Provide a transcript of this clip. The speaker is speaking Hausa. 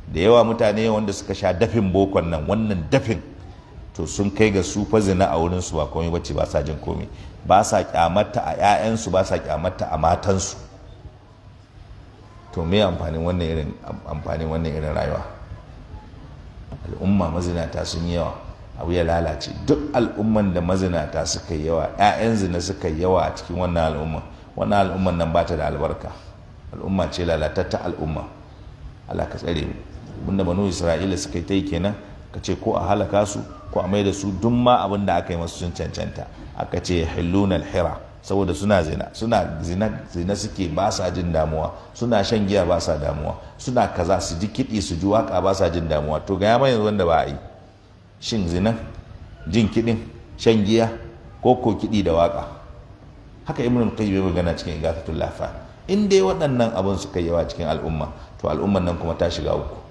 Da yawa mutane wanda suka sha dafin bokon nan, wannan dafin, to sun kai ga su fa zina a wurin su ba komai bace, ba sa jin komai, ba sa kyamata a 'ya'yansu, ba sa kyamata a matansu. To me amfanin wannan irin, amfanin wannan irin rayuwa? Al'umma mazinata sun yi yawa, abu ya lalace. Duk al'umman da mazinata suka yi yawa, 'ya'yan zina suka yi yawa a cikin wannan al'umma, wannan al'umman nan ba ta da albarka. Al'umma ce lalatatta al'umma. Allah ka tsare mu. Abinda Banu Isra'ila suka yi ta yi kenan. Ka ce ko a halaka su ko a mai da su, duk ma abin da aka yi masu sun cancanta. Aka ce hilluna alhira, saboda suna zina, suna zina, zina suke, ba sa jin damuwa. Suna shan giya, ba sa damuwa. Suna kaza, su ji kiɗi, su ji waka, ba sa jin damuwa. To ga yamma yanzu wanda ba a yi, shin zina, jin kiɗin, shan giya, ko ko kiɗi da waka? Haka Ibn Qayyim ya magana cikin Igathatul Lahfan. In dai waɗannan abun suka yawa cikin al'umma, to al'umman nan kuma ta shiga uku.